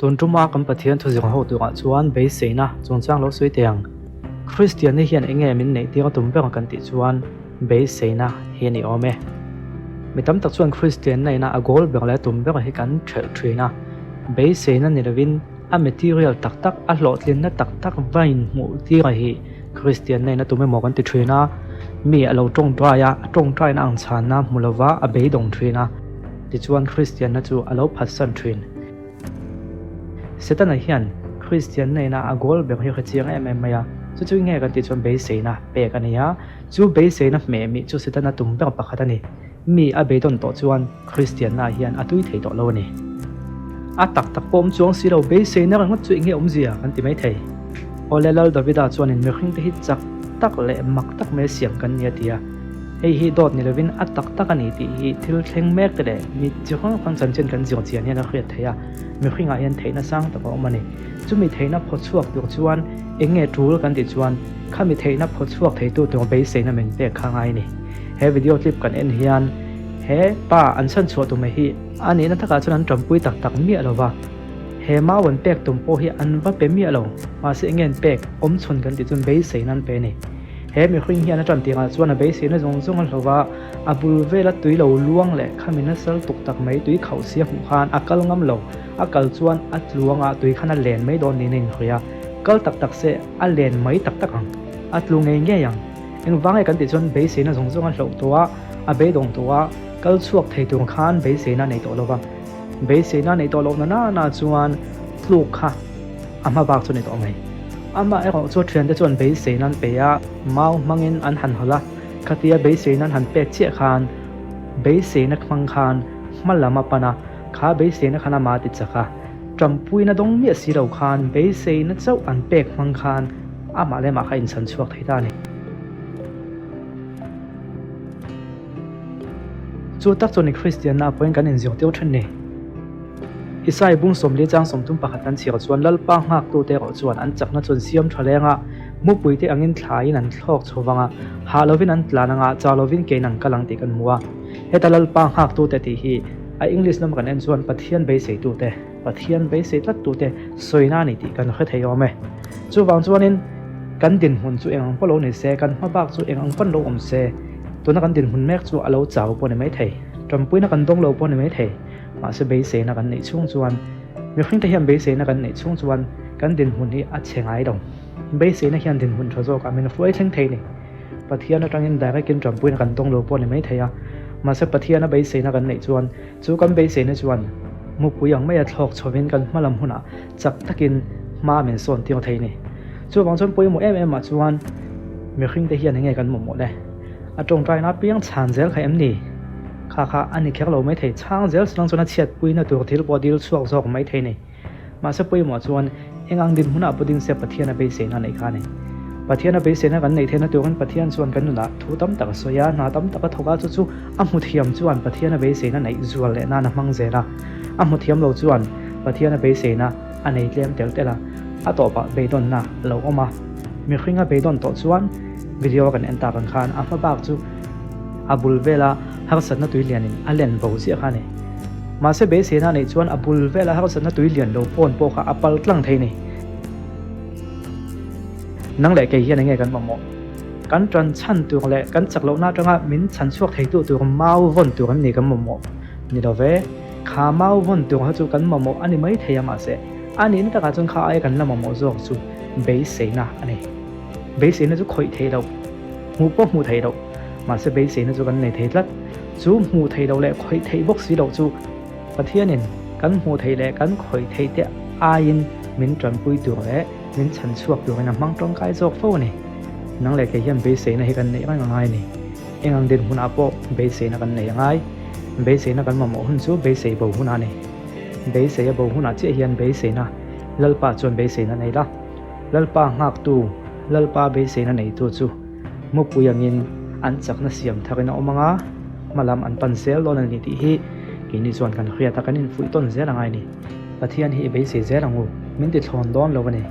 Tun tuma kan Pathian thu zir ho turah chuan beiseina chungchang lo sawi teh ang. Kristianna hian eng nge min neih tir a tum ber kan tih chuan beiseina hi a ni awm e. Mi tam tak chuan Kristianna ina a goal ber leh a tum ber hi kan thelh thin a, beiseina ni lovin a material tak tak, a hlawhtlinna tak tak va inhmuh tir a hi Kristianna ina tum emaw kan ti thin a. Mi a lo tawngtai a, a tawngtaina ang chhanna hmu lova a beidawng thin a, tichuan Kristianna chu a lo phatsan thin. Setana hian Kristian nena a goal ber hi a hre chiang em em mai a, chu chu nge kan tih chuan beiseina pek a ni a, chu beiseina hmeh mih chu Setana tum ber pakhat a ni. Mi a beidawn tawh chuan Kristianna hian a tui thei tawh lo a ni. A tak tak pawh awm chuang si lo, beiseina ringawt chu eng nge awmzia kan ti mai thei. Awle Lal Davida chuanin mihringte hi chak tak leh mak tak mai siam kan ni a ti a. Hei hi dawt ni lovin a tak tak a ni tih hi thil thleng mek te leh mi chi hrang hrang chanchin kan zir chian hian a hriat theih a, mihringah hian theihna sang tak a awm a ni. Chumi theihna phaw chhuak tur chuan eng nge tul kan tih chuan khami theihna phaw chhuak theitu tur beiseina min pek kha ngai a ni. He video clip kan en hian he pa an chhan chhuah tum hi a nihna takah chuan an tanpui tak tak miah lo va, he mau an pek tum pawh hi an va pe miah lo, mahse eng nge an pek awm chhun kan tih chuan beiseina an pe a ni. He mihring hian a ṭantirah chuan a beiseina zawng zawng a hlo a, a bul vela tui lo luang leh khami nasa lutuk tak mai tui khauh si a hmuh khan a kal ngam lo. A kal chuan a tluangah tui khan a len mai dawn niin a inhawi a, kal tak tak se a len mai tak tak ang, a tlu ngei ngei ang. Engvang nge kan tih chuan beiseina zawng zawng a hloh tawh a, a beidawng tawh a, kal chhuak thei tur khan beiseina a nei tawh lo va. Beiseina a neih tawh loh na nana chuan tluk kha a hma bak chu a ni tawh mai. Amah erawh chu thiante chuan beiseina an pe a, mau hmangin an han hawlh a, khatia beiseina an han pek chiah khan beiseina hmang khan hma lam a pan a, kha beiseina khan amah a ti chak a, ṭampuina dawng miah si lo khan beiseina chauh an pek hmang khan amah leh amah kha inchhan chhuak thei ta a ni. Chu tak chuan i Kristianna pawhin kan inzirtir ṭhin ni. Isai bung 40 chang 31 an chhiar chuan Lalpa nghaktute erawh chuan an chakna chu an siam ṭha leng a, mupuite angin thlaiin an thlawk chho vang a, hah lovin an tlan anga, chau lovin kein an kal ang tih kan hmu a. Heta Lalpa nghaktute tih hi a English lama kan en chuan Pathian beiseitute, Pathian beisei tlattute sawina a ni tih kan hre thei awm e. Chuvang chuanin kan dinhmun chu eng ang pawh lo ni se, kan hma bak chu eng ang pawn lo awm se, tuna kan dinhmun mek chu a lo chau pawh ni mai thei, tanpuina kan dawng lo pawh ni mai thei, mahse beiseina kan neih chhung chuan, mihringte hian beiseina kan neih chhung chuan kan dinhmun hi a chhe ngai lo. Beiseina hian dinhmun tha zawkah min hruai thleng thei ni. Pathian atangin direct in tanpuina kan dawng lo pawh ni mai thei a, mahse Pathiana beiseina kan neih chuan chu kan beiseina chuan mupui ang maia thlawk chhovin kan hma lam hunah chak takin hma min sawn tir thei ni. Chuvang chuan pawimawh em em ah chuan mihringte hian enge kan mamawh le? A tawngtaina apiang chhan zel kha em ni? Kha kha a ni kher lo mai thei, chhang zel silang chuan a chhiatpuina tur thil pawh dil chhuak zawk mai thei ni. Mahse pawimawh chuan eng ang dinhmunah pawh ding se Pathian a beiseina neih kha a ni. Pathian a beiseina kan neih theihna turin Pathian chuan kan nunah thu tam tak a sawi a, hna tam tak a thawk a, chu chu a hmu thiam chuan Pathian a beiseina neih zual leh nan a hmang zel a, a hmu thiam lo chuan Pathian a beiseina a nei tlem tel tel a, a tawpah beidawnna a lo awm a. Mihring a beidawn tawh chuan video kan en tak ang khan a hma bak chu a bul vela harsatna tui lianin a len bo chiah kha a ni. Mahse beiseina neih chuan a bul vela harsatna tui lian lo pawn pawh kha a pal tlang thei ni. Nang leh kei hian enge kan mamawh? Kan ṭan chhan tur leh kan chak lohna aṭanga min chhan chhuak theitu tur mau vawn tur em ni kan mamawh? Ni lo ve. Kha mau vawn tur kha chu kan mamawh a ni mai thei a mahse a nihna takah chuan kha aia kan la mamawh zawk chu beiseina a ni. Beiseina chu khawih theih loh, hmuh pawh hmuh theih loh, mahse beiseina chu kan nei thei tlat. Chu hmuh theih loh leh khawih theih bawk si loh chu Pathianin kan hmuh theih leh kan khawih theih te aiin min tanpui tur leh min chhan chhuak turin a hmang tawngkai zawk fo a ni. Nang leh kei hian beiseina hi kan neih reng a ngai a ni. Eng ang dinhmunah pawh beiseina kan nei a ngai. Beiseina kan mamawh hun chu beisei bo hunah a ni. Beisei a bo hunah chiah hian beiseina Lalpa chuan beiseina nei la. Lalpa nghaktu, Lalpa beiseina neitu chu mupui angin an chakna siam tharin a awm ang a, hmalam an pan zel dawn a ni tih hi keini chuan kan hriat a, kan infuih tawn zel a ngai a ni. Pathian hi i beisei zel ang u, min tithlawn dawn lo a ni.